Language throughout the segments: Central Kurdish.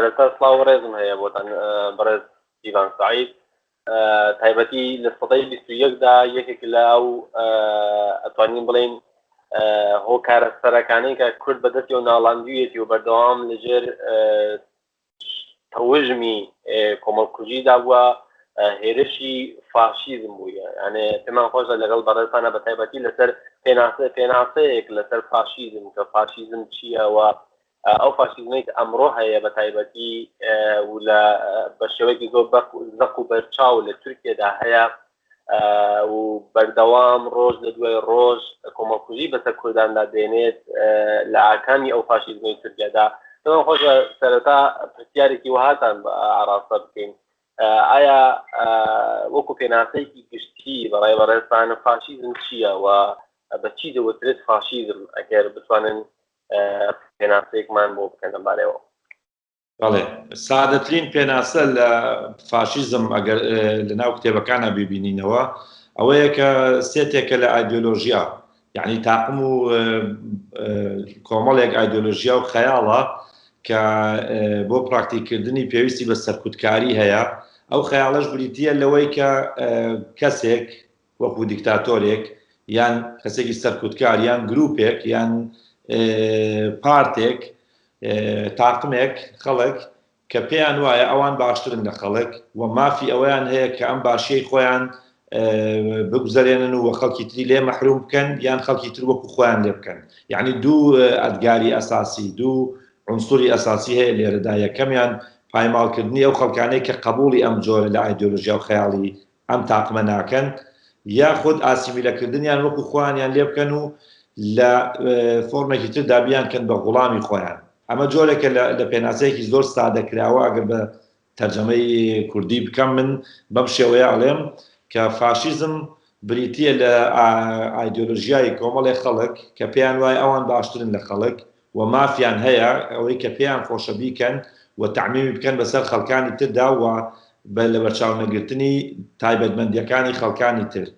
سەرەتا سڵاو و ڕێزم هەیە بۆتان بەڕێز ئیڤان سەعید، تایبەتی لە سەدەی 21 دا یەکێک لە ئەو ئەتوانین بڵێین هۆکارە سەرەکانەی کە کورد بەدەستیەوە ناڵاندویەتی و بەردەوام لەژێر تەوژمی کۆمەڵکوژیدا بووە هێرشی فاشیزم بوویە یانێ پێمان خۆشە لەگەڵ بەڕێزتانە بە تایبەتی لەسەر پێناسە پێناسەیەک لەسەر فاشیزم کە فاشیزم چییە و ئەو فاشیزمەی کە ئەمڕۆ هەیە بە تایبەتی و لە بە شێوەیەکی زۆر زەق و بەرچاو لە تورکیەدا هەیە و بەردەوام ڕۆژ لە دوای ڕۆژ کۆمەڵکوژی بەسەر کورداندا دێنێت لە ئاکامی ئەو فاشیزمەی تورکیادا. پێمان خۆشە سەرەتا پرسیارێکی وەهاتان ئاراستە بکەین، ئایا وەکو پێناسەیەکی گشتی بەڕای بەڕێزتان فاشیزم چییە و بە چی دەوترێت فاشیزم ئەگەر بتوانن پێناسەیەکمان بۆ بکەن لەمبارەیەوە؟ بەڵێ، سادەترین پێناسە لە فاشیزم ئەگەر لە ناو کتێبەکانا بیبینینەوە ئەوەیە کە سێتێکە لە ئایدۆلۆژیا، یەعنی تاقم و کۆمەڵێک ئایدۆلۆژیا و خەیاڵە کە بۆ پراکتیککردنی پێویستی بە سەرکوتکاری هەیە، ئەو خەیاڵەش بریتییە لەوەی کە کەسێک وەکو دیکتاتۆرێک یان کەسێکی سەرکوتکار یان گروپێک یان پارتێک تاقمێک خەڵک کە پێیان وایە ئەوان باشترن لە خەڵک و مافی ئەوەیان هەیە کە ئەم باشیەی خۆیان بگوزەرێنن و خەڵکی تری لێ مەحروم بکەن یان خەڵکی تر وەکو خۆیان لێ بکەن. یەعنی دوو ئەدگاری ئەساسی، دوو عونسوری ئەساسی هەیە لێرەدا، یەکەمیان پایماڵکردنی ئەو خەڵکانەی کە قەبوڵی ئەم جۆرە لە ئایدیۆلۆژیا و خەیاڵی ئەم تاقمە ناکەن، یاخود ئاسیمیلەکردنیان وەکو خۆیانیان لێ بکەن و لە فۆرمێکی تردا بیانکەن بە غوڵامی خۆیان. ئەمە جۆرێکە لە پێناسەیەکی زۆر سادەکراوە، ئەگەر بە تەرجەمەی کوردی بکەم من بەم شێوەیە ئەڵێم کە فاشیزم بریتییە لە ئایدیۆلۆژیای کۆمەڵێک خەڵک کە پێیان وایە ئەوان باشترن لە خەڵک و مافیان هەیە ئەوەی کە پێیان خۆشە بیکەن و تەعمیمی بکەن بەسەر خەڵکانی تردا و بە لەبەرچاو نەگرتنی تایبەتمەندیەکانی خەڵکانی تر.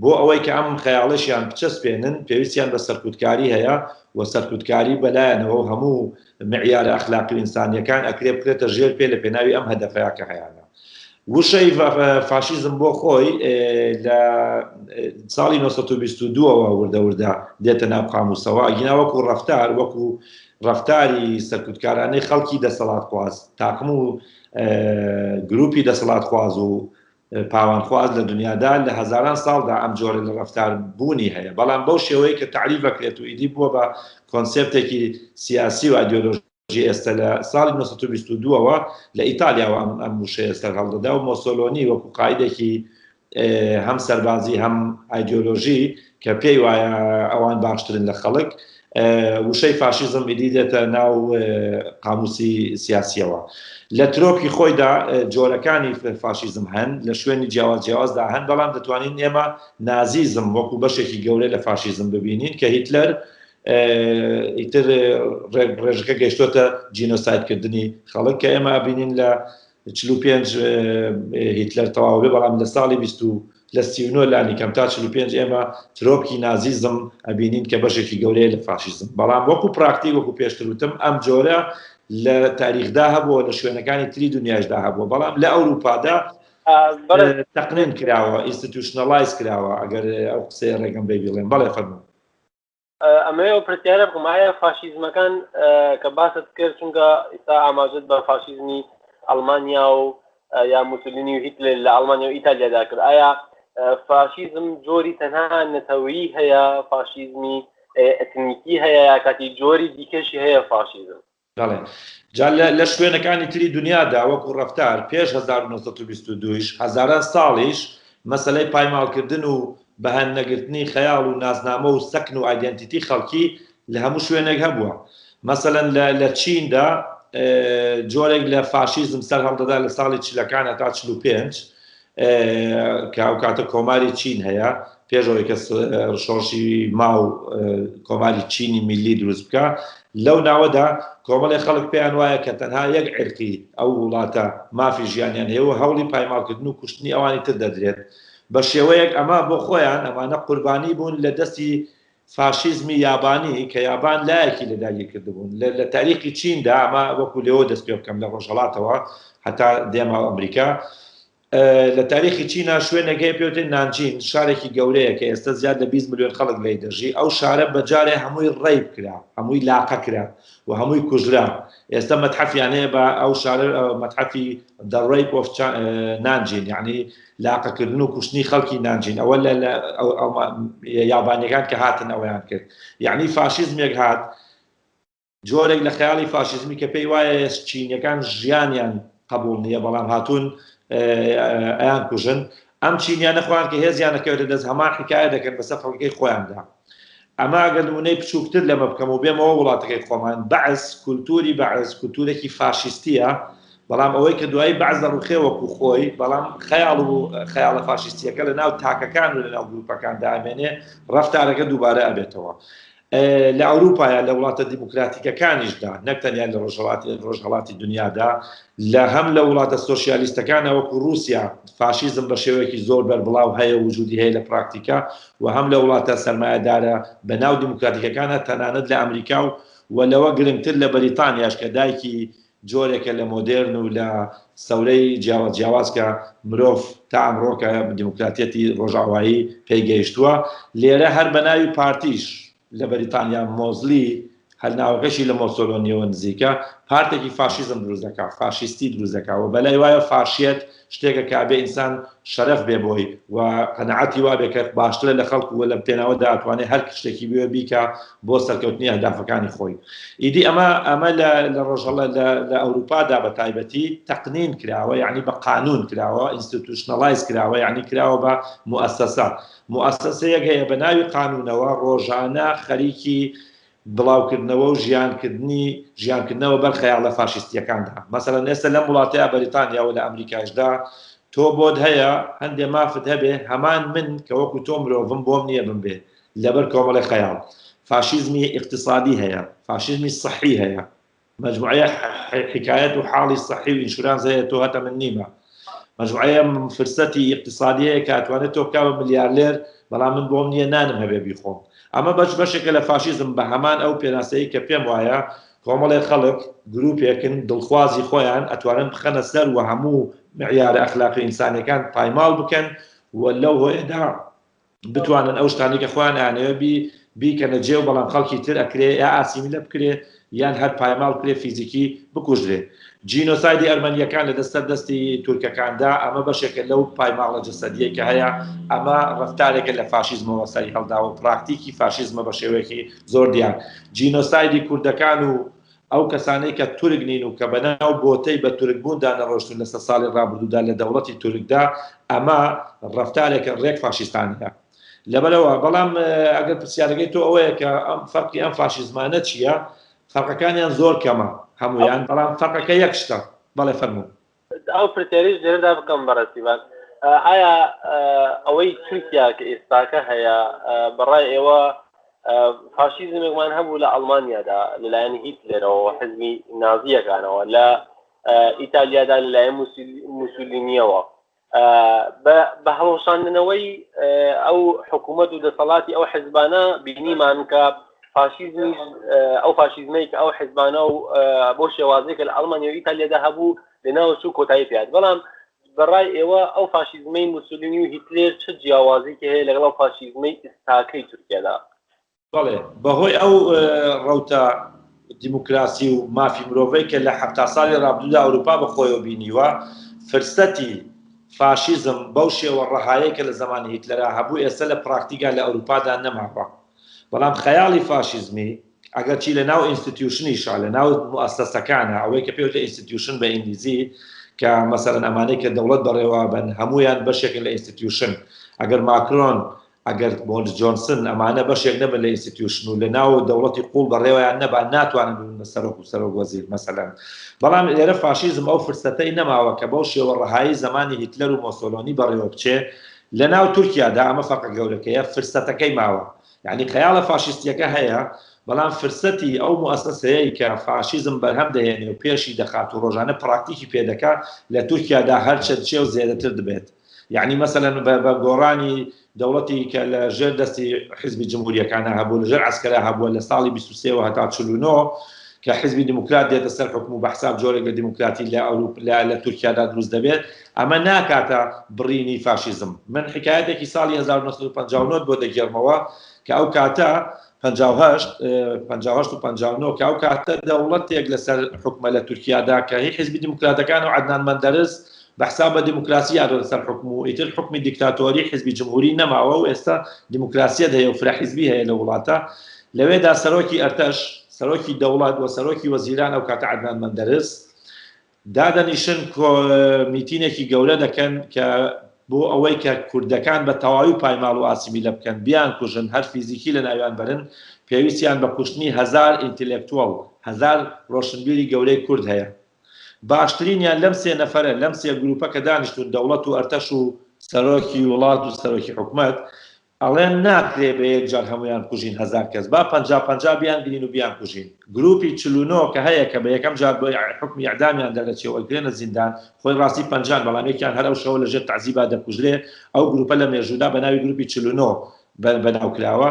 بۆ ئەوەی کە ئەم خەیاڵەشیان بچەسپێنن پێویستیان بە سەرکوتکاری هەیە و سەرکوتکاری بەلایانەوە و هەموو معیارە ئەخلاقی و ئینسانیەکان ئەکرێ بخرێتە ژێر پێ لە پێناوی ئەم هەدەفەیا کە هەیانە. وشەی فاشیزم بۆ خۆی لە ساڵی 922 ەوە وردە وردە دێتە ناو قاموسەوە، ئەگینا وەکو ڕەفتار، وەکو ڕەفتاری سەرکوتکارانەی خەڵکی دەسەڵاتخواز، تاقم و گروپی دەسەڵاتخواز و پاوانخواز لە دنیادا لە هەزاران ساڵدا ئەم جۆرە لە ڕەفتار بوونی هەیە، بەڵام بەو شێوەیە کە تەعریف ئەکرێت و ئیدی بووە بە کۆنسێپتێکی سیاسی و ئایدیۆلۆژی ئێستە لە ساڵی 922 ەوە لە ئیتالیاوە ئەم ئەم وشەیە سەرهەڵدەدا و مۆسۆلۆنی وەکو قائیدێکی هەم سەربازی هەم ئایدیۆلۆژی کە پێی وایە ئەوان باشترن لە خەڵک وشەی فاشیزم ئیدی دێتە ناو قاموسی سیاسیەوە. لە ترۆپکی خۆیدا جۆرەکانی فاشیزم هەن، لە شوێنی جیاواز جیاوازدا هەن، بەڵام دەتوانین ئێمە نازیزم وەکو بەشێکی گەورە لە فاشیزم ببینین کە هیتلەر ئیتر ڕێژەکە گەیشتۆتە جینۆسایدکردنی خەڵک کە ئێمە ئەبینین لە 45 هیتلەر تەواو بێ، بەڵام لە ساڵی 20 لە 39 لانی کەم تا 45 ئێمە ترۆپکی نازیزم ئەبینین کە بەشێکی گەورەیە لە فاشیزم، بەڵام وەکو پراکتیک وەکو پێشتر وتم ئەم جۆرە لە تاریخدا هەبووە، لە شوێنەکانی تری دنیاشدا هەبووە، بەڵام لە ئەوروپادا تەقنین کراوە، institutionalize کراوە، ئەگەر ئەو قسەیە ڕێگەم بەی بیڵێم. بەڵێ فەرموو. ئەمەوێ ئەو پرسیارە بکەم ئایا فاشیزمەکان کە باست کرد چونکە ئیستا ئاماژەت بە فاشیزمی ئەڵمانیا و یا موسولینی و هیتلر لە ئەڵمانیا و ئیتالیادا کرد ئایا فاشیزم جۆری تەنها نەتەوەیی هەیە فاشیزمی ئەتنیکی هەیە یا کاتی جۆری دیکەشی هەیە فاشیزم؟ بەڵێ. جا لە لە شوێنەکانی تری دونیادا وەکو ڕەفتار پێش 1922 یش هەزاران ساڵیش مەسەلەی پایماڵکردن و بەهەند نەگرتنی خەیاڵ و نازنامە و سەکن و ئایدێنتیتی خەڵکی لە هەموو شوێنێک هەبووە. مەسەلەن لە لە چیندا جۆرێک لە فاشیزم سەر هەڵدەدا لە ساڵی چلەکان هەتا 45 کە ئەو کاتە کۆماری چین هەیە پێش ئەوەی کە شۆڕشی ماو کۆماری چینی میللی دروست بکا لەو ناوەدا کۆمەڵێ خەڵک پێیان وایە کە تەنها یەک عیرقی ئەو وڵاتە مافی ژیانیان هەیە و هەوڵی پایماڵکردن و کوشتنی ئەوانی تر دەدرێت بە شێوەیەک ئەمە بۆ خۆیان ئەمانە قوربانی بوون لە دەستی. فاشیزمی یابانی کە یابان لایەکی لە داگیر کردبوون لە تاریخی چیندا، ئەمە وەکو لێوە دەست پێ بکەم لە ڕۆژهەڵاتەوە هەتا دێمە ئەمریکا، لە تاریخی چینا شوێنێک هەیە پێوتێ نانجین، شارێکی گەورەیە کە ئێستا زیاد لە 20 ملیۆن خەڵک لێی دەژی. ئەو شارە بە جارێ هەمووی rape کرا، هەمووی لاقە کرا و هەمووی کوژرا. ئێستا مەتحەفیان هەیە بە ئەو شارە، مەتحەفی The Rape of Nanjing، یعنی لاقەکردن و کوشتنی خەڵکی نانجین. ئەوە لە یابانیەکان کە هاتن ئەوەیان کرد. یعنی فاشیزمێک هات، جۆرێک لە خەیاڵی فاشیزمی کە پێی وایە چینیەکان ژیانیان قبوڵ نییە، بەڵام هاتوون ئەیان کوژن. ئەم چینیانە خۆیان کە هێزیان نەکەوێتە دەست هەمان حکایە دەکەن بەسەر خەڵکەکەی خۆیاندا. ئەمە ئەگەر نمونەی بچووکتر لەمە بکەم و بێمەوە وڵاتەکەی خۆمان، بەعس، کولتوری بەعس کولتورێکی فاشیستیە، بەڵام ئەوەی کە دوایی بەعس دەڕوخێ وەکو خۆی، بەڵام خەیاڵ و خەیاڵە فاشیستیەکە لە ناو تاکەکان و لە ناو گروپەکاندا ئەمێنێ، ڕەفتارەکە دووبارە ئەبێتەوە. لە ئەوروپایا لە وڵاتە دیموکراتیکەکانیشدا، نەک تەنیا لە ڕۆژهەڵاتی دنیادا، لە هەم لە وڵاتە سۆسیالیستەکانە وەکو ڕووسیا فاشیزم بە شێوەیەکی زۆر بەربڵاو هەیە و وجودی هەیە لە پراکتیکا، و هەم لە وڵاتە سەرمایەدارە بە ناو دیموکراتیکەکانە، تەنانەت لە ئەمریکا و لەوە گرنگتر لە بەریتانیاش کە دایکی جۆرێکە لە مۆدێرن و لە سەورەی جیاواز جیاواز کە مرۆڤ تا ئەمڕۆ کە دیموکراتیەتی ڕۆژئاوایی پێی گەیشتووە. لێرە هەر بە ناوی پارتیش لە بەریتانیا مۆزلی، هەر ناوەکەشی لە مۆسۆلۆنیەوە نزیکە، پارتێکی فاشیزم دروست دەکا، فاشیستی دروست دەکا و بەلای وایە فاشیەت شتێکە کە ئەبێ ئینسان شەرەف بێ بۆی و قەناعەتی وابێ کە باشترە لە خەڵک و لەم پێناوەدا ئەتوانێ هەر شتێکی بوێ بیکا بۆ سەرکەوتنی ئەهدافەکانی خۆی. ئیدی ئەمە ئەمە لە لە ڕۆژهەڵە لە لە ئەوروپادا بە تایبەتی تەقنین کراوە، یعنی بە قانوون کراوە، institutionalize کراوە، یعنی کراوە بە موئەسەسە. موئەسەسەیەک هەیە بە ناوی قانوونەوە ڕۆژانە خەریکی بڵاوکردنەوە و ژیانکردنی ژیانکردنەوە بەر خەیاڵە فاشیستییەکاندا. مەسەلەن ئێستا لەم وڵاتەیا بەریتانیا و لە ئەمریکایشدا تۆ بۆت هەیە هەندێ مافت هەبێ، هەمان من کە وەکو تۆ مرۆڤم بۆم نییە بمبێ لەبەر کۆمەڵێ خەیاڵ. فاشیزمی ئیقتیسادی هەیە، فاشیزمی سحی هەیە، مەجموعەیە حیکایەت و حاڵی سحی و insurance هەیە تۆ هەتە من نیمە. مەجموعەیە فرسەتی ئیقتیسادی هەیە کە ئەتوانێت تۆ بکا بە ملیارلێر، بەڵام من بۆم نییە نانم هەبێ بیخۆم. ئەمە بەش بەشێکە لە فاشیزم بە هەمان ئەو پێناسەیە کە پێم وایە کۆمەڵێ خەڵک گروپێکن دڵخوازی خۆیان ئەتوانن بخەنە سەر و هەموو معیارە ئەخلاقی ئینسانیەکان پایماڵ بکەن و لەو هۆیەدا بتوانن ئەو شتانەی کە خۆیان ئەیانەوێ بی بیکەنە جێ و بەڵام خەڵکی تر ئەکرێ یا ئاسیمیلە بکرێ یان هەر پایماڵ بکرێ فیزیکی بکوژرێ. جینۆسایدی ئەرمەنییەکان لە دەست سەر دەستی تورکەکاندا ئەمە بەشێکە لەو پایماڵە جەسەدییەی کە هەیە، ئەمە ڕەفتارێکە لە فاشیزمەوە سەری هەڵداوە و پراکتیکی فاشیزمە بە شێوەیەکی زۆر دیار. جینۆسایدی کوردەکان و ئەو کەسانەی کە تورک نین و کە بەناو بۆتەی بە تورک بووندا نەڕۆشتوون لە سەد ساڵی ڕابردوودا لە دەوڵەتی تورکدا، ئەمە ڕەفتارێکە ڕێک فاشیستانەیە. لەبەرئەوە بەڵام ئەگەر پرسیارەکەی تۆ ئەوەیە کە ئەم فەرقی ئەم فاشیزمانە چییە، فەرقەکانیان زۆر کەمە هەموویان، بەڵام فەرقەکە یەک شتە. بەڵێ فەرموو. ئەو پرسیارەیش لێرەدا بکەم بەڕێز سیڤان، ئایا ئەوەی تورکیا کە ئێستاکە هەیە بەڕای ئێوە فاشیزمێکمان هەبوو لە ئەڵمانیادا لەلایەن هیتلەرەوە حزبی نازییەکانەوە، لە ئیتالیادا لەلایەن موسولینیەوە، بە هەڵوەشاندنەوەی ئەو حکوومەت و دەسەڵاتی ئەو حزبانە بینیمان کە فاشیزمیش ئەو فاشیزمەی کە ئەو حزبانە و بۆ شێوازێک کە لە ئەڵمانیا و ئیتالیادا هەبوو لەناو چوو کۆتایی پێات. بەڵام بەڕای ئێوە ئەو فاشیزمەی موسولینی و هیتلێر چ جیاوازیکی هەیە لەگەڵ ئەو فاشیزمەی ئێستاکەی تورکیادا؟ بەڵێ، بەهۆی ئەو ڕەوتە دیموکراسی و مافی مرۆڤەی کە لە 70 ساڵی ڕابردوودا ئەوروپا بە خۆیەوە بینیوە، فرسەتی فاشیزم بەو شێوە ڕەهایەی کە لە زەمانی هیتلەرا هەبوو ئێستا لە پراکتیکا لە ئەوروپادا نەماوە. بەڵام خەیاڵی فاشیزمی ئەگەرچی لە ناو institution یشا، لە ناو موئەسەسەکانە، ئەوەی کە پێوتە institution بە ئینگلیزی، کە مەسەلەن ئەمانەی کە دەوڵەت بەڕێوەبەن هەموویان بەشێکن لە institution. ئەگەر ماکرۆن، ئەگەر بۆریس جۆنسن ئەمانە بەشێک نەبن لە institution و لە ناو دەوڵەتی قوڵ بەڕێوەیان نەبا ناتوانن ببن بە سەرۆک و سەرۆک وەزیر مەسەلەن. بەڵام لێرە فاشیزم ئەو فرسەتەی نەماوە کە بەو شێوە ڕەهایی زەمانی هیتلەر و مۆسۆلۆنی بەڕێوە بچێ لە ناو تورکیادا. ئەمە فەرقە گەورەکەیە، فرسەتەکەی ماوە. یانی خەیاڵە فاشیستیەکە هەیە بەڵام فرسەتی ئەو موئەسەسەیەی کە فاشیزم بەرهەم دەهێنێ و پێشی دەخات و ڕۆژانە پراکتیکی پێ دەکا لە تورکیادا هەرچە دچێ و زێدەتر دبێت. یەعنی مەسەلەن بە گۆڕانی دەوڵەتی کە لە ژێر دەستی حیزبی جمهوریەکانا هەبوو، لە ژێر عەسکەرا هەبووە لە ساڵی 23 وە هەتا 49 کە حیزبی دیموکرات دێتە سەر حوکم و بە حساب جۆرێک لە دیموکراتی لە ئەوروپ لە لە تورکیادا دروست دەبێت، ئەمە ناکاتە بڕینی فاشیزم. من حیکایەتێکی ساڵی 1959 بۆ دەگێڕمەوە کە ئەو کاتە 58 58 و 59 کە ئەو کاتە دەوڵەتێک لەسەر حوکمە لە تورکیادا کە هی حیزبی دیموکراتەکان و عەدنان مەندەرس بە حساب بە دیموکراسی هاتۆتە سەر حوکم و ئیتر حوکمی دیکتاتۆری حیزبی جمهوری نەماوە و ئێستا دیموکراسیەت هەیە و فرە حیزبی هەیە لە وڵاتە لەوێدا سەرۆکی ئەرتەش سەرۆکی دەوڵەت و سەرۆکی وەزیران ئەو کاتە عەدنان مەندەرس دادەنیشن کۆ میتینێکی گەورە دەکەن کە بۆ ئەوەی کە کوردەکان بە تەواوی پایماڵ و ئاسیمیلە بکەن بیان کوژن هەر فیزیکی لە ناویان بەرن پێویستیان بە کوشتنی هەزار ئینتلێکتوەڵ هەزار ڕۆشنبیری گەورەی کورد هەیە باشترینیان لەم سێ نەفەرە، لەم سێ گروپە کە دانیشتوون، دەوڵەت و ئەرتەش و سەرۆکی وڵات و سەرۆکی حکومەت، ئەڵێن ناکرێ بە یەک جار هەموویان بکوژین هەزار کەس، با 50 50 بیانگرین و بیانکوژین. گروپی 49 کە هەیە کە بە یەکەم جار بۆ حوکمی ئیعدامیان دەرەچێ و ئەکرێنە زیندان، خۆی ڕاستی پەنجان، بەڵام یەکیان هەر ئەو شەوە لە ژێر تەعزیبا دەکوژرێ، ئەو گروپە لە مێژوودا بە ناوی گروپی 49 بەناو کراوە.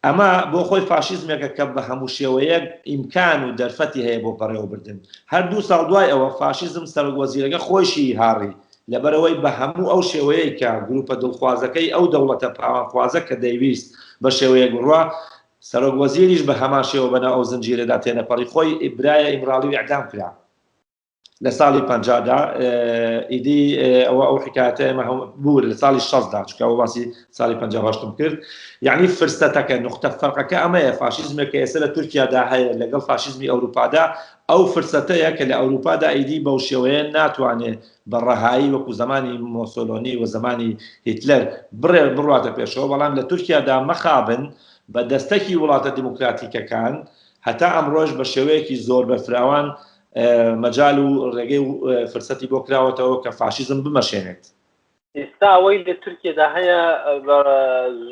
ئەمە بۆ خۆی فاشیزمێکە کە بە هەموو شێوەیەک ئیمکان و دەرفەتی هەیە بۆ بەڕێوەبردن. هەر دوو ساڵ دوای ئەوە فاشیزم سەرۆک وەزیرەکە خۆیشی هاڕی، لەبەرئەوەی بە هەموو ئەو شێوەیەی کە گروپە دڵخوازەکەی ئەو دەوڵەتە پاوانخوازە کە دەیویست بە شێوەیەک بڕوا، سەرۆک وەزیریش بە هەمان شێوە بەناو ئەو زنجیرەدا تێنەپەڕی خۆی برایە ئیمراڵی و ئیعدام کرا. لە ساڵی پەنجادا ئیدی ئەوە ئەو حکایەتە ئێمە بوور لە ساڵی شەستدا چونکە ئەوە باسی ساڵی 58م کرد یعنی فرسەتەکە نوختە فەرقەکە ئەمەیە فاشیزمێک کە ئێستا لە تورکیادا هەیە لەگەڵ فاشیزمی ئەوروپادا ئەو فرسەتەیە کە لە ئەوروپادا ئیدی بەو شێوەیە ناتوانێ بە ڕەهایی وەکو زمانی مۆسۆلۆنی و زمانی هیتلەر بڕێ بڕواتە پێشەوە بەڵام لە تورکیادا مەخابن بە دەستەکی وڵاتە دیموکراتیکەکان هەتا ئەمڕۆش بە شێوەیەکی زۆر بەرفراوان مەجال و ڕێگەی و فرسەتی بۆ کراوەتەوە کە فاشیزم بمەشێنێت. ئێستا ئەوەی لە تورکیەدا هەیە بە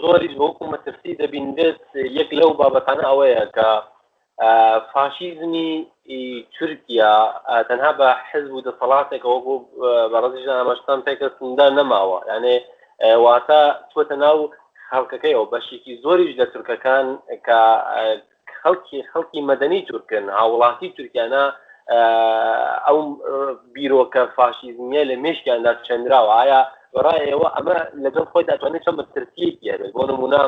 زۆریش بە وەکو مەترسی دەبینرێت، یەک لەو بابەتانە ئەوەیە کە فاشیزمی تورکیا تەنها بە حزب و دەسەڵاتێکە وەکو بەڕێزیش ئاماژەتان پێکرد سندا نەماوە، یانێ واتە چووەتە ناو خەڵکەکەیەوە، بەشێکی زۆریش لە تورکەکان کە خەڵکی خەڵکی مەدەنی تورکن، هاووڵاتی تورکیانە، ئەو بیرۆکە فاشیزمیە لە مێشکیاندا چێنراوە. ئایا بەڕای ئێوە ئەمە لەگەڵ خۆیدا ئەتوانێت چە مەترسییەکی هەبێت؟ بۆ نموونە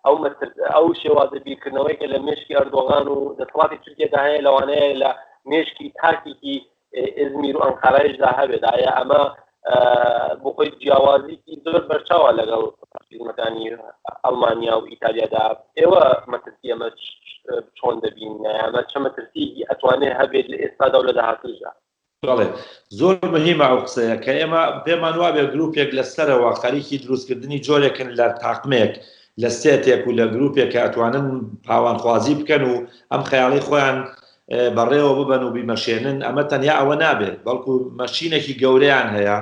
ئەو ئەو شێوازە بیرکردنەوەی کە لە مێشکی ئەردۆغان و دەسەڵاتی تورکیادا هەیە لەوانەیە لە مێشکی تاکێکی ئیزمیر و ئەنقەرەیشدا هەبێت. ئایا ئەمە بۆ خۆی جیاوازیکی زۆر بەرچاوە لەگەڵ فاشیزمەکانی ئەڵمانیا و ئیتالیادا؟ ئێوە مەترسی ئەمە چۆن دەبین؟ ئەمە چە مەترسیەکی ئەتوانێت هەبێت لە ئێستادا و لە داهاتووشدا؟ بەڵێ زۆر مهیمە ئەو قسەیە کە ئێمە پێمان وابێ گروپێک لە سەرەوە خەریکی دروستکردنی جۆرێکن لە تاقمێک لە سێتێک و لە گروپێک کە ئەتوانن پاوانخوازی بکەن و ئەم خەیاڵەی خۆیان بەڕێوە ببەن و بیمەشێنن، ئەمە تەنیا ئەوە نابێت، بەڵکو مەشینێکی گەورەیان هەیە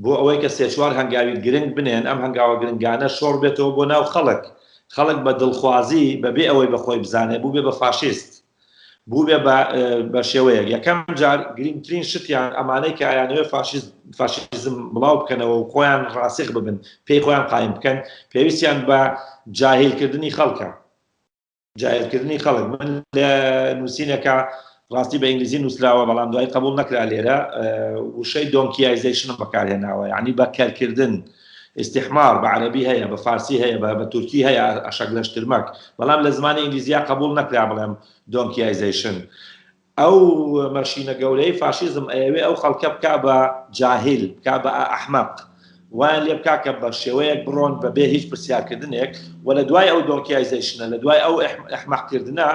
بۆ ئەوەی کە سێ چوار هەنگاوی گرنگ بنێن، ئەم هەنگاوە گرنگانە شۆڕ بێتەوە بۆ ناو خەڵک، خەڵک بە دڵخوازی بەبێ ئەوەی بە خۆی بزانێ بووبێ بە فاشیست، بووبێ بە بە شێوەیەک. یەکەم جار گرنگترین شتیان ئەمانەی کە ئەیانەوێ فاشیست فاشیزم بڵاو بکەنەوە و خۆیان ڕاسخ ببن، پێی خۆیان قایم بکەن، پێویستیان بە جاهیلکردنی خەڵکە. جاهیلکردنی خەڵک من لە نووسینێکا ڕاستی بە ئینگلیزی نووسراوە بەڵام دوایی قبول نەکرا لێرە وشەی donkeyization م بەکارهێناوە یعنی بە کەرکردن استحمار بە عەرەبی هەیە بە فارسی هەیە بە تورکی هەیە eşekleştirmek بەڵام لە زمانی ئینگلیزیا قبول نەکرا بڵێم donkeyization ئەو مەشینە گەورەی فاشیزم ئەیەوێ ئەو خەڵکە بکا بە جاهیل، بکا بە ئەحمەق، وایان لێ بکا کە بە شێوەیەک بڕۆن بە بێ هیچ پرسیارکردنێک و لە دوای ئەو donkeyization ە، لە دوای ئەو ئەحمەقکردنە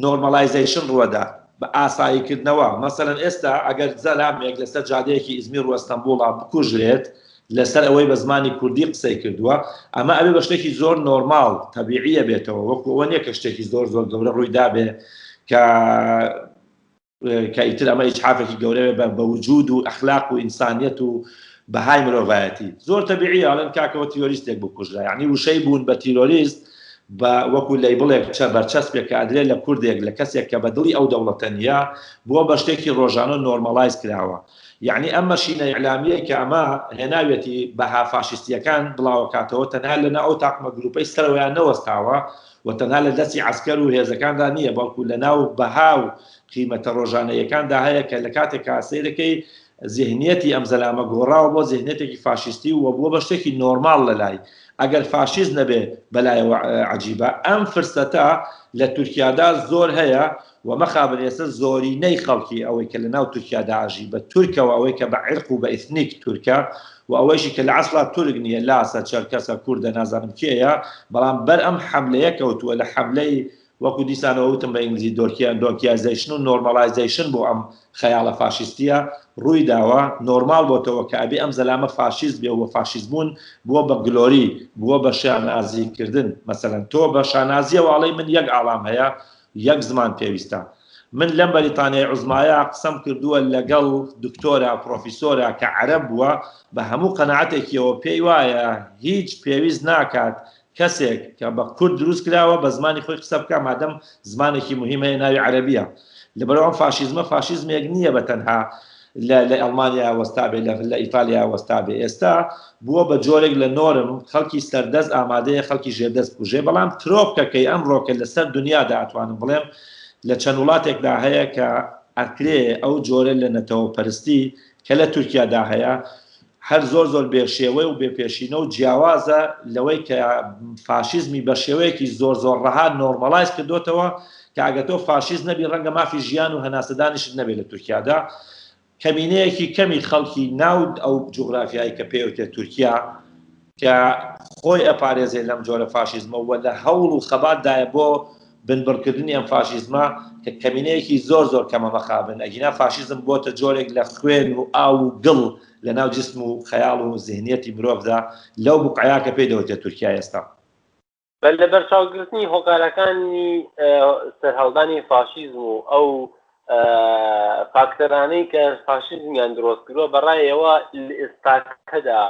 normalization ڕوەدا، بە ئاساییکردنەوە. مەسەلەن ئێستا ئەگەر زەلامێک لەسەر جادەیەکی ئیزمیر و ئەستەنبوڵا بکوژرێت لەسەر ئەوەی بە زمانی کوردی قسەی کردووە، ئەمە ئەبێ بە شتێکی زۆر نۆرماڵ، تەبیعی ئەبێتەوە، وەکو ئەوە نییە کە شتێکی زۆر زۆر گەورە ڕووی دابێ کە کە ئیتر ئەمە ئیجحافێکی گەورە بێ بە بە وجود و ئەخلاق و ئینسانیەت و بەهای مرۆڤایەتی. زۆر تەبیعیە ئەڵێن کاکەوە تیرۆریستێک بوو کوژرا، یەعنی وشەی بوون بە تیرۆریست بە وەکو label ێک چە بەرچەسپێک کە ئەدرێ لە کوردێک لە کەسێک کە بە دڵی ئەو دەوڵەتە نییە بووە بە شتێکی ڕۆژانە normalize کراوە. یەعنی ئەم مەشینە ئیعلامیەی کە ئەمە هێناویەتی بەها فاشیستیەکان بڵاوەکاتەوە تەنها لەناو ئەو تاقمە گروپەی سەرەوەیان نەوەستاوە و تەنها لە دەستی عەسکەر و هێزەکاندا نییە بەڵکو لەناو بەها و قیمەتە ڕۆژانەیەکاندا هەیە کە لە کاتێکا سەیرەکەی زیهنیەتی ئەم زەلامە گۆڕاوە بۆ زیهنیەتێکی فاشیستی و بووە بە شتێکی نۆرماڵ لەلای ئەگەر فاشیست نەبێ بەلایەوە عەجیبە ئەم فرسەتە لە تورکیادا زۆر هەیە و مەخابن ئێستا زۆرینەی خەڵکی ئەوەی کە لەناو تورکیادا ئەژی بە تورکەوە ئەوەی کە بە عیرق و بە ئیتنیک تورکە و ئەوەیشی کە لە ئەسڵا تورک نییە لاسە چەرکەسە کوردە نازانم کێیە بەڵام بەر ئەم حەملەیە کەوتووە لە حەملەی وەکو دیسانەوە وتم بە ئینگلیزی دۆرکیان donkeyization و normalization بۆ ئەم خەیاڵە فاشیستیە ڕووی داوە، نۆرماڵ بۆتەوە کە ئەبێ ئەم زەلامە فاشیست بێ و فاشیست بوون بووە بە glory، بووە بە شانازی کردن، مەسەلەن تۆ بە شانازیەوە ئەڵێی من یەک ئاڵام هەیە، یەک زمان پێویستە. من لەم بەریتانیای عوزمایە قسەم کردووە لەگەڵ دکتۆرە، پرۆفیسۆرە کە عەرەب بووە، بە هەموو قەناعەتێکیەوە پێی وایە هیچ پێویست ناکات کەسێک کە بە کورد دروست کراوە بە زمانی خۆی قسە بکا مادەم زمانێکی موهیم هەیە ناوی عەرەبیە لەبەرئەوە ئەم فاشیزمە فاشیزمێک نییە بە تەنها لە لە ئەڵمانیا وەستابێ لە لە ئیتالیا وەستابێ ئێستا بووە بە جۆرێک لە نۆرم خەڵکی سەردەست ئامادەیە خەڵکی ژێردەست بکوژێ بەڵام ترۆپکەکەی ئەمڕۆکە لەسەر دنیادا ئەتوانم بڵێم لە چەند وڵاتێکدا هەیە کە ئەکرێ ئەو جۆرە لە نەتەوەپەرستی کە لە تورکیادا هەیە هەر زۆر زۆر بێ شێوەی و بێ پێشینە و جیاوازە لەوەی کە فاشیزمی بە شێوەیەکی زۆر زۆر ڕەها normalize کردۆتەوە کە ئەگەر تۆ فاشیست نەبی ڕەنگە مافی ژیان و هەناسەدانیشت نەبێ لە تورکیادا کەمینەیەکی کەمی خەڵکی ناو ئەو جوغرافیای کە پێوتێ تورکیا کە خۆی ئەپارێزێ لەم جۆرە فاشیزمە و لە هەوڵ و خەباتدایە بۆ بنبڕکردنی ئەم فاشیزمە کە کەمینەیەکی زۆر زۆر کەمە مەخابن ئەگینا فاشیزم بۆتە جۆرێک لە خوێن و ئاو و گڵ لە ناو جسم و خەیاڵ و زهنیەتی مرۆڤدا لەو بوقعەیا کە پێی دەوترێت تورکیا ئێستا. بە لەبەرچاوگرتنی هۆکارەکانی سەرهەڵدانی فاشیزم و ئەو فاکتەرانەی کە فاشیزمیان درۆست کردووە، بە ڕای ئێوە لە ئێستاکەدا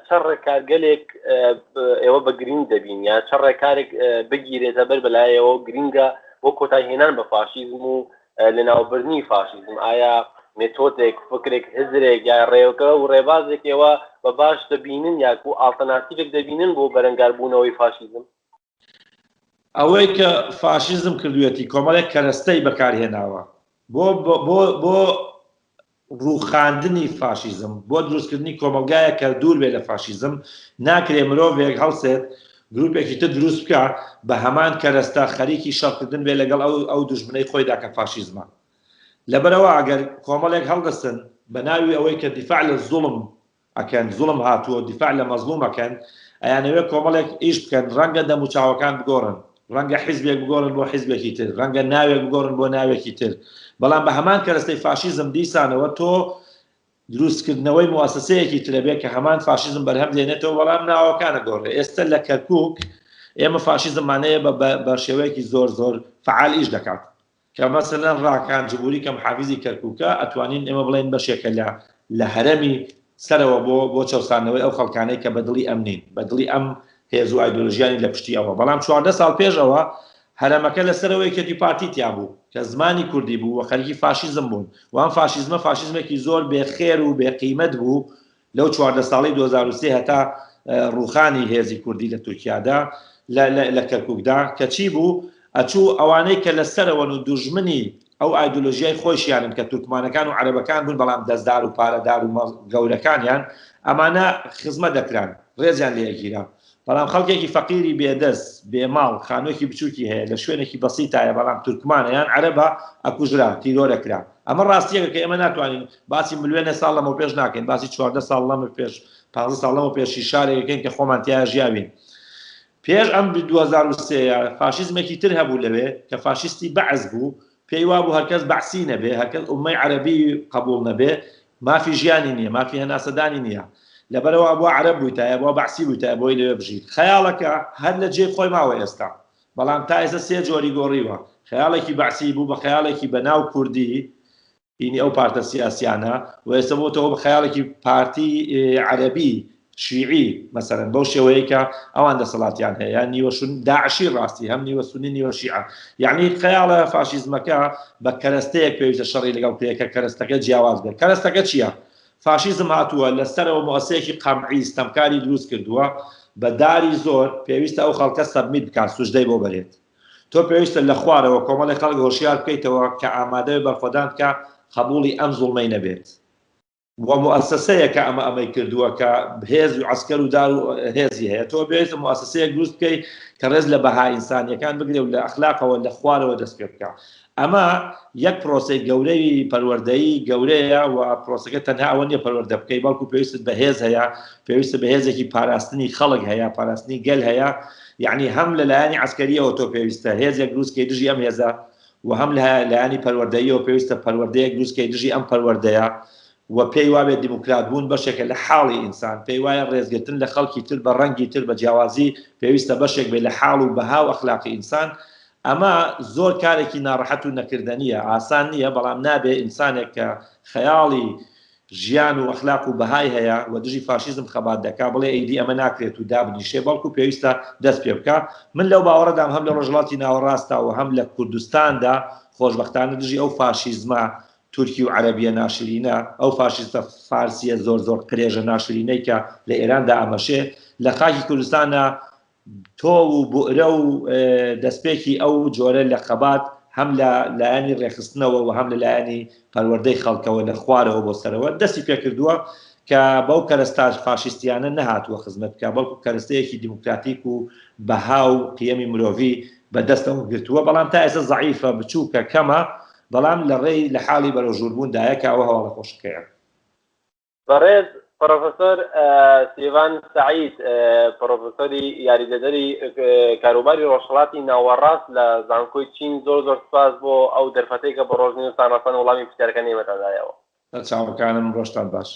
چە ڕێکارگەلێک ئێوە بە گرینگ دەبین یا چە ڕێکارێک بگیرێتە بەر بەلایەوە گرینگە بۆ کۆتایهێنان بە فاشیزم و لەناوبردنی فاشیزم ئایا مێتۆدێک فکرێک هزرێک یا ڕێوکە و ڕێبازێک ئێوە بە باش دەبینن یاکو ئاڵتەناتیڤێک دەبینن بۆ بەرەنگاربوونەوەی فاشیزم؟ ئەوەی کە فاشیزم کردوویەتی کۆمەڵێک کەرەستەی بەکارهێناوە بۆ بۆ بۆ ڕووخاندنی فاشیزم، بۆ دروستکردنی کۆمەڵگایەک کە دوور بێت لە فاشیزم، ناکرێ مرۆڤێک هەڵسێت گروپێکی تر دروست بکا بە هەمان کەرەستە خەریکی شەڕکردن بێت لەگەڵ ئەو ئەو دوژمنەی خۆیدا کە فاشیزمە. لەبەرئەوە ئەگەر کۆمەڵێک هەڵدەستن بە ناوی ئەوەی کە دیفاع لە زوڵم ئەکەن، زوڵم هاتووە دیفاع لە مەزڵوم ئەکەن، ئەیانەوێ کۆمەڵێک ئیش بکەن، ڕەنگە دەموچاوەکان بگۆڕن، ڕەنگە حیزبێک بگۆڕن بۆ حیزبێکی تر، ڕەنگە ناوێک بگۆڕن بۆ ناوێکی تر، بەڵام بە هەمان کەرەستەی فاشیزم دیسانەوە تۆ دروستکردنەوەی موئەسەسەیەکی ترە بێ کە هەمان فاشیزم بەرهەم دێنێتەوە، بەڵام ناوەکان ئەگۆڕێ. ئێستە لە کەرکوک ئێمە فاشیزممان هەیە بە شێوەیەکی زۆر زۆر فەعال ئیش دەکات. کە مەسەلەن ڕاکان جبوری کە محافیزی کەرکوکە ئەتوانین ئێمە بڵێین بەشێکە لە لە هەرەمی سەرەوە بۆ بۆ چەوساندنەوەی ئەو خەڵکانەی کە بە دڵی ئەم نین بە دڵی ئەم هێز و ئایدۆلۆژیانی لە پشتی ئەوە بەڵام 14 ساڵ پێش ئەوە هەرەمەکە لە سەرەوە یەکێتی پارتی تیا بوو کە زمانی کوردی بوو و خەریکی فاشیزم بوون و ئەم فاشیزمە فاشیزمێکی زۆر بێ خێر و بێ قیمەت بوو لەو 14 ساڵی 2003 هەتا ڕووخانی هێزی کوردی لە تورکیادا لە کەرکوکدا کە چی بوو ئەچوو ئەوانەی کە لە سەرەوەن و دوژمنی ئەو ئایدۆلۆژیای خۆیشیانن کە تورکمانەکان و عەرەبەکان بوون بەڵام دەستدار و پارەدار و گەورەکانیان ئەمانە خزمەت دەکران ڕێزیان لێ ئەگیرا بەڵام خەڵکێکی فەقیری بێدەست بێماڵ خانووێکی بچووکی هەیە لە شوێنێکی بەسیتایە بەڵام تورکمانە یان عەرەبە ئەکوژرا تیرۆر ئەکرا ئەمە ڕاستیەکە کە ئێمە ناتوانین باسی ملیۆنێ ساڵ لەمەوپێش ناکەین باسی 14 ساڵ لەمە پێش 15 ساڵ لەمە پێشی شارێکەکەین کە خۆمان تیا ژیاوین پێش ئەم 2003 یە فاشیزمێکی تر هەبوو لەوێ کە فاشیستی بەعس بوو، پێی وابوو هەرکەس بەعسی نەبێ، هەرکەس ئوممەی عەرەبی قەبووڵ نەبێ مافی ژیانی نییە، مافی هەناسەدانی نییە. لەبەرئەوە ئەبوا عەرەب بوویتایە، ئەبوا بەعسی بوویتایە بۆی لەوێ بژیت. خەیاڵەکە هەر لە جێی خۆی ماوە ئێستا، بەڵام تا ئێستا سێ جۆری گۆڕیوە، خەیاڵێکی بەعسی بوو بە خەیاڵێکی بەناو کوردی، هینی ئەو پارتە سیاسیانە و ئێستا بۆتەوە بە خەیاڵێکی پارتی عەرەبی. شیعی مەسەلەن بەو شێوەیەی کە ئەوان دەسەڵاتیان هەیە یان نیوە شون داعشی ڕاستی هەم نیوە سونی نیوە شیعە یعنی خەیاڵە فاشیزمەکە بە کەرەستەیەک پێویستە شەڕی لەگەڵ بکرێت کە کەرەستەکە جیاواز بێت کەرەستەکە چییە فاشیزم هاتووە لە سەرەوە موئەسەیەکی قەمعی ستەمکاری دروست کردووە بە داری زۆر پێویستە ئەو خەڵکە submit بکات سوجدەی بۆ بەرێت تۆ پێویستە لە خوارەوە کۆمەڵی خەڵک هۆشیار بکەیتەوە کە ئامادەبێ بەرخۆدان بکا قەبوڵی ئەم زوڵمەی نەبێت. وە موئەسەسەیە کە ئەمە ئەمەی کردووە کە هێز و عەسکەر و دار و هێزی هەیە تۆ پێویستە موئەسەسەیەک دروست بکەی کە ڕێز لە بەها ئینسانیەکان بگرێ و لە ئەخلاقەوە لە خوارەوە دەست پێ بکا ئەمە یەک پرۆسەی گەورەی پەروەردەیی گەورەیە و پرۆسەکە تەنها ئەوە نییە پەروەردە بکەی بەڵکو پێویستت بە هێز هەیە پێویستت بە هێزێکی پاراستنی خەڵک هەیە پاراستنی گەل هەیە یعنی هەم لە لایەنی عەسکەریەوە تۆ پێویستە هێزێک دروست کەی دژی ئەم هێزە و هەم لە لایەنی پەروەردەییەوە پێویستە پەروەردەیەک دروست کەی دژی ئەم پەروەردەیە و پێی وابێت دیموکرات بوون بەشێکە لە حاڵی ئینسان، پێی وایە ڕێزگرتن لە خەڵکی تر بە ڕەنگی تر بە جیاوازی پێویستە بەشێک بێت لە حاڵ و بەها و ئەخلاقی ئینسان، ئەمە زۆر کارێکی ناڕەحەت و نەکردەنییە، ئاسان نییە، بەڵام نابێ ئینسانێک کە خەیاڵی ژیان و ئەخلاق و بەهای هەیە و دژی فاشیزم خەبات دەکا بڵێ ئیدی ئەمە ناکرێت و دابنیشێ، بەڵکو پێویستە دەست پێ بکا. من لەو باوەڕەدام هەم لە ڕۆژهەڵاتی ناوەڕاستدا و هەم لە کوردستاندا خۆشبەختانە دژی ئەو فاشیزمە تورکی و عەرەبیە ناشرینە، ئەو فاشیستە فارسیە زۆر زۆر قرێژە ناشرینەی کە لە ئێراندا ئەمەشێ لە خاکی کوردستانا تۆو و بوئرە و دەستپێکی ئەو جۆرە لە خەبات هەم لە لایەنی ڕێکخستنەوە و هەم لە لایەنی پەروەردەی خەڵکەوە لە خوارەوە بۆ سەرەوە دەستی پێکردووە کە بەو کەرەستە فاشیستیانە نەهاتووە خزمەت بکا بەڵکو کەرەستەیەکی دیموکراتیک و بەها و قیەمی مرۆڤی بە دەستەوە گرتووە بەڵام تا ئێستا زەعیفە بچووکە کەمە بەڵام لە ڕێی لە حاڵی بەرەو ژوور بوون دایە کە ئەوە هەواڵە خۆشەکەیە. بەڕێز پڕۆفسۆر سیڤان سەعید، پڕۆفسۆری یاریدەدەری کاروباری ڕۆژهەڵاتی ناوەڕاست لە زانکۆی چین، زۆر زۆر سپاس بۆ ئەو دەرفەتەی کە بۆ ڕۆژنیوزتان ڕەساند وەڵامی پرسیارەکانی ئێمەتان دایەوە. سەرچاوەکانم ڕۆژتان باش.